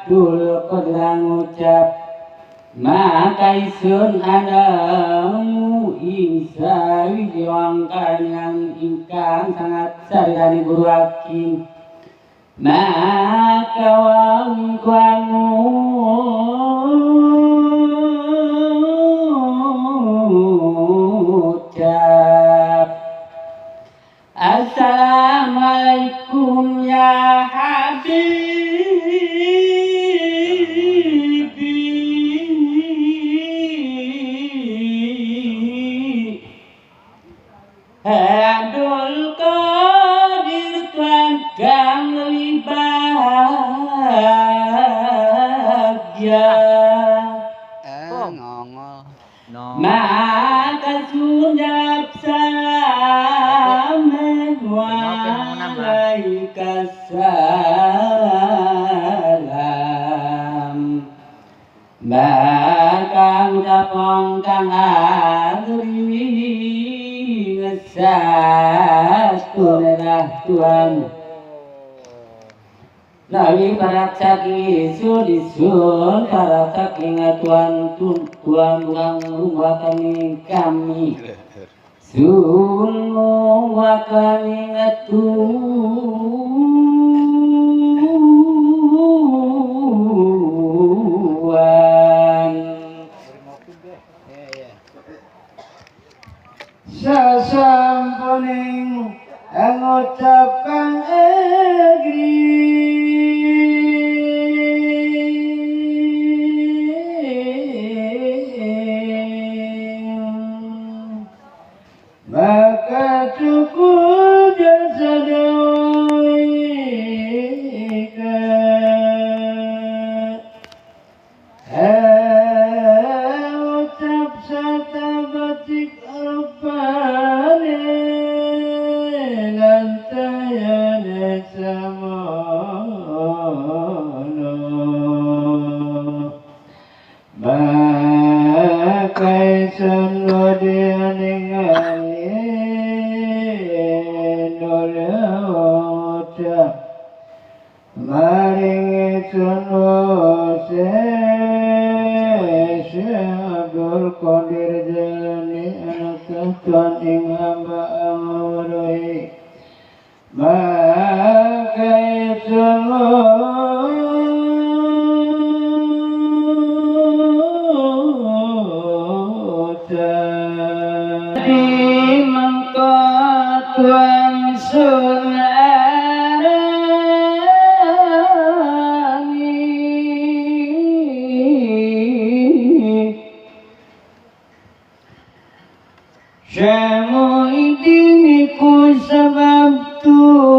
Abdul Qadir ngucap maka isun anamu ing sawiji wong kang ingkang sangat sarirani guru hakim maka wong ngucap assalamualaikum ya habibi Abdul Qadir Tuhan kang lebih bahagia. Maka sudah salam waalaikumsalam. Maka ucapong kang agri ngesastunlah Tuhan. Nabi para saking isun isun para saking Tuhan Tuhan tukang rumah kami kami sun kami Tuhan. Sasampuning ngucapan agri maka cukup jasa doika ucap serta batik rupane lantayane samono maka isun maring isun Abdul Qadir Jailani anak ing hamba amruhi maka isun di mengko Tuhan sun Syamuidiniku sebab Tuhan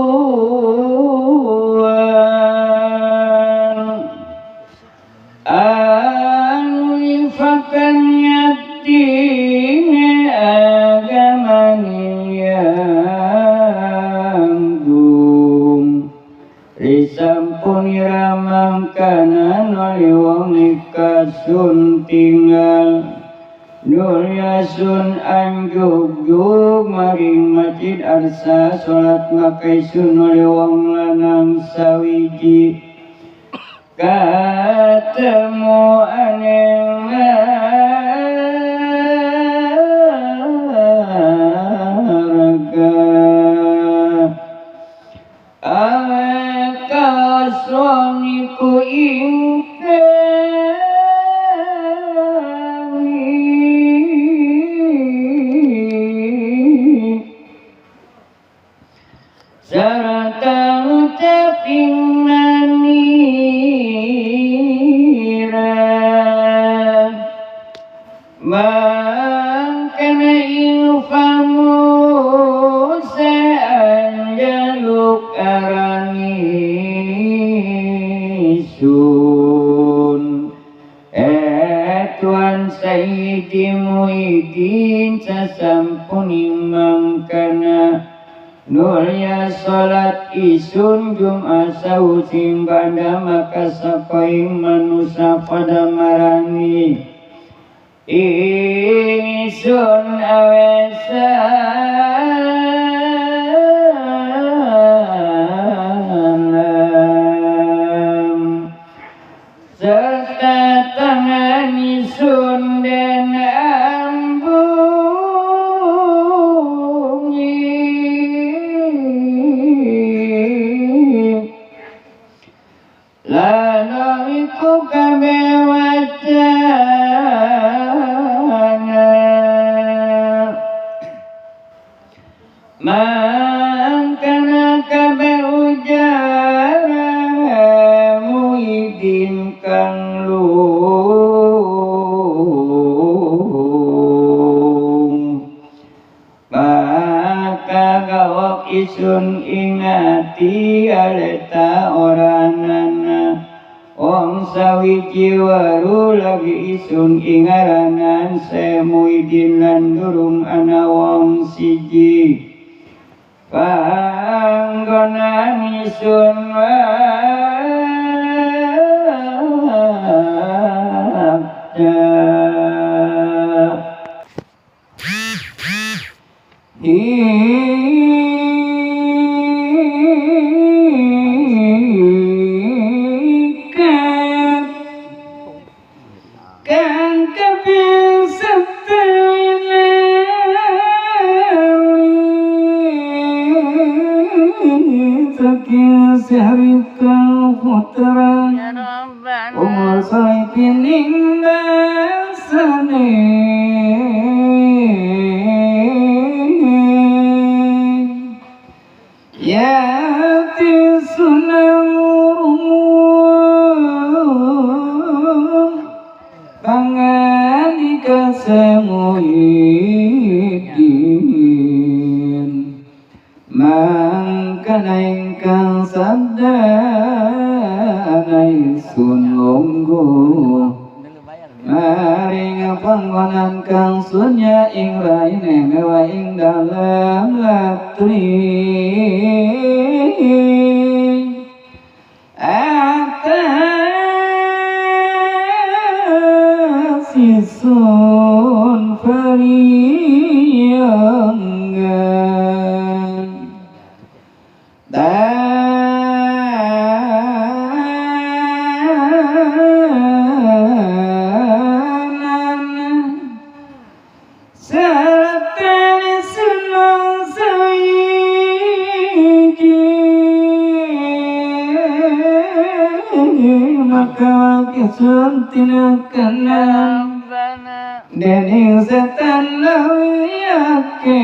anu ifakan yaktine agamani yang dum risampun ramangkanan oleh wong ikasun tinggal Nurya sun anjugjug maring masjid arsa salat makai sun oleh wong lanang sawiji katemu aneng marga awakasoniku ingkang serta ucap ing manira mangkana ing famu seanjaluk arani sun Tuan Sayyidi Muhyiddin sasampuning mangkana Nurya salat isun Jum'ah sausim banda maka sapaing manusa pada marani isun awesan Serta tangan isun den ambungi Lalu iku kabeh wacana Mangkana kabeh ujaran Muhyiddin kang lung Maka gawok isun ingati aleta oranana Wong sawiji waru lagi isun ingaranan Semuidin lan durung ana wong siji Panggonan isun wabda Ikat kang kaping saking sehrikal putra umur sakining dasane yati sunan pangandika Semuhyiddin mangkana ingkang sabda isun lungguh maring panggonan kang sunya ing raine mewah ing dalem latri atas isun periangan danan serta senang sawiji maka wakil tinakanan dening setan lawiyake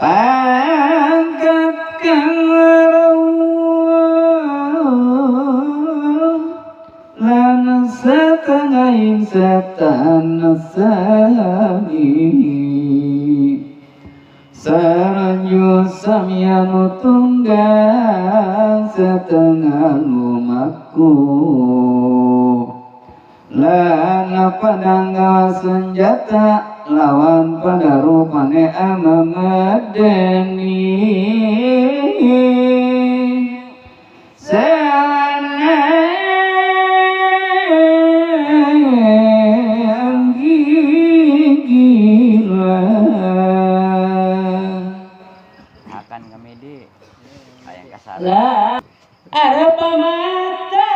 pangkat kang rawuh lan setengahing setan sami saranyu samyanu tunggang setengah lumaku lan padang gawa senjata lawan pada rupane amamadeni sana gila akan kami di ayang kasar lah arep mata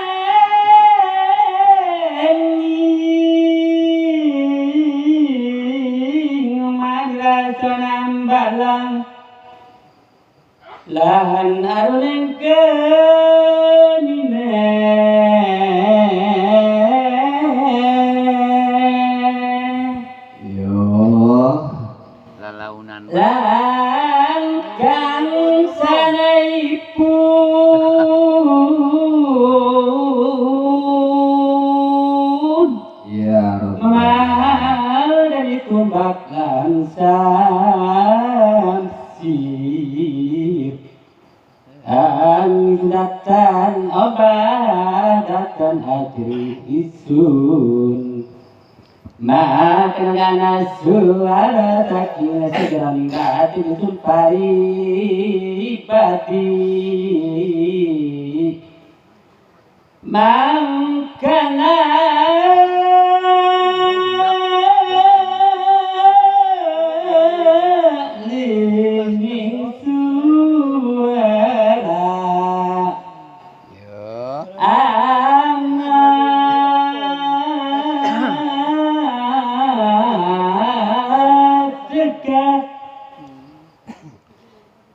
balang lahan aruling kenine yo lalaunan lan kang sanaipun ya Rabbi dari tumbak lan samsir angdatan obadatan ajri isun makan gana suara saking segera batin isun paribati mangkana ning suara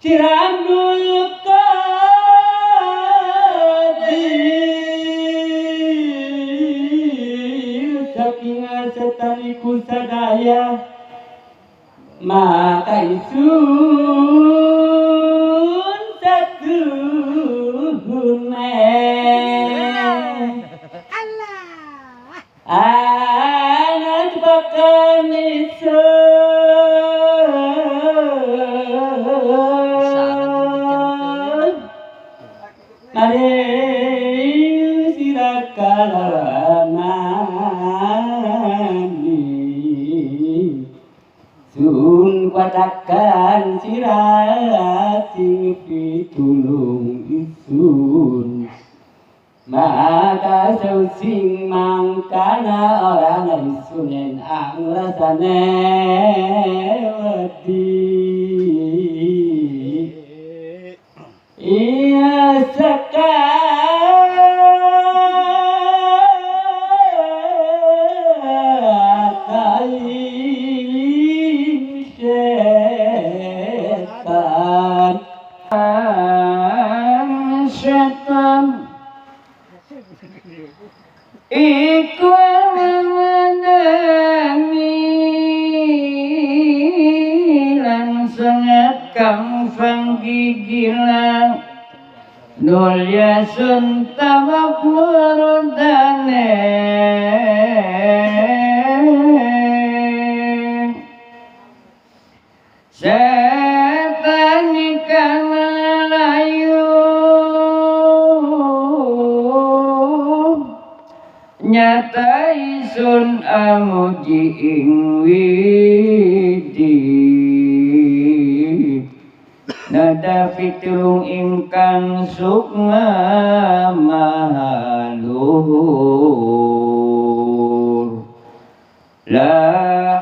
Cirandul Qadir saking setan iku sadaya maka isun satuhune Allah anak bakan isun mari sira kalawanani sun kuatakan sira sing pitulung isun maka sing mangkana ora isun yen ang rasane wedi. Iya sekatain setan setan iku mengenani lan sengat kang fanggigilan nulya sun tawapurudane setan kang layu nyata isun amuji ing widi nada fitrung ingkang sukma maha luhur la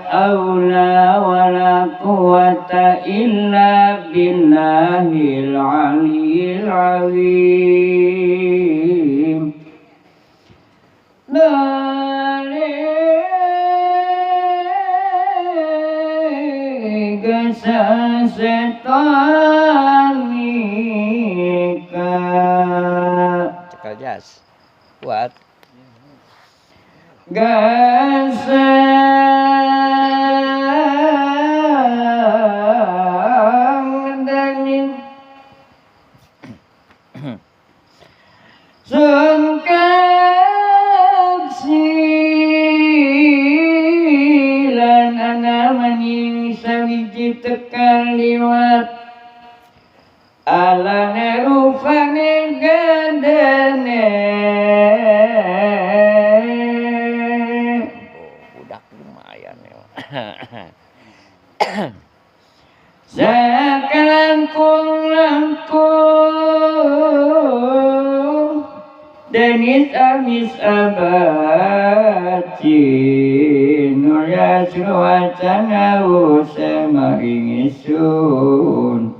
haula wala quwata illa billahil aliyil azim. Setanika cekal jas kuat gasang dangin sungkap silan ana maning sawiji tekan liwat alane rufane gandane. Oh, budak lumayan ya. Sakalangkung langkung denis amis abati nurya suwacana usema ingisun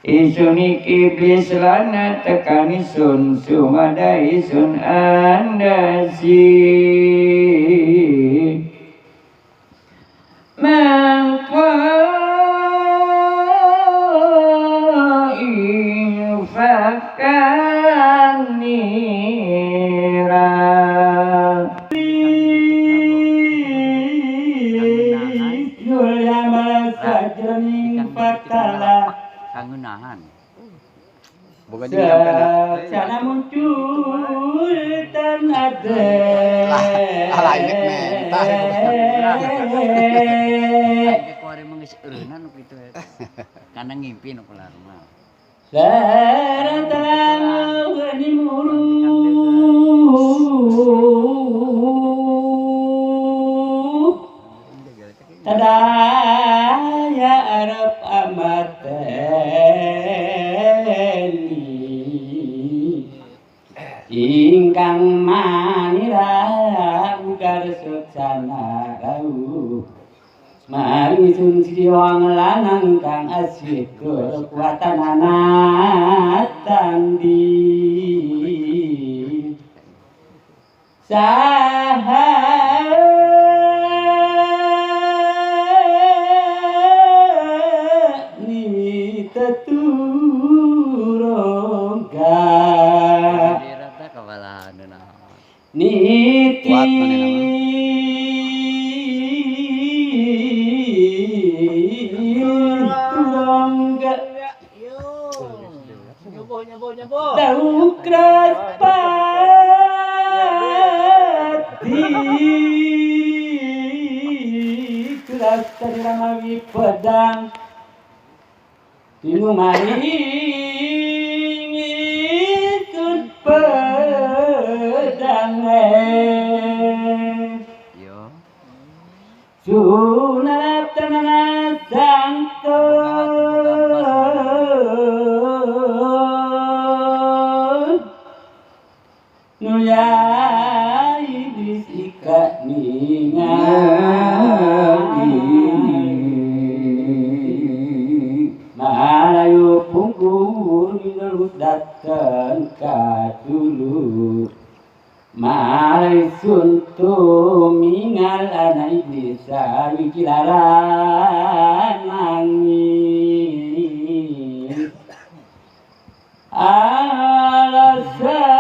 isun iblis lana tekani sun sumada isun andasi mangko infakanira Nulya malasa jroning fatala kangenahan. Bukan kana. Sana muncul tan ada. Lah ini mentah. Aing kuari mah geus eureunnan nu kitu eta. Kana ngimpi nu kelar mah. Larang gani muru tadaya Arab amateni ingkang manira ugar suksana rawuh maring sun siji wong lanang kang asih kekuatan anak tandi saha teturongga Dirata kebalahan naon. niti Kuat manehna mah. Turongga Yo. Nyoboh nyoboh nyoboh. Daukras pati keras ramawi pedang Tinu maring sun pedang Yo. Sunat santo Nuya iblis ika ningali Malayu pungkur minulus datang ka dulu Malay suntu mingal ana iblis sawi kilaran nangis. Alasan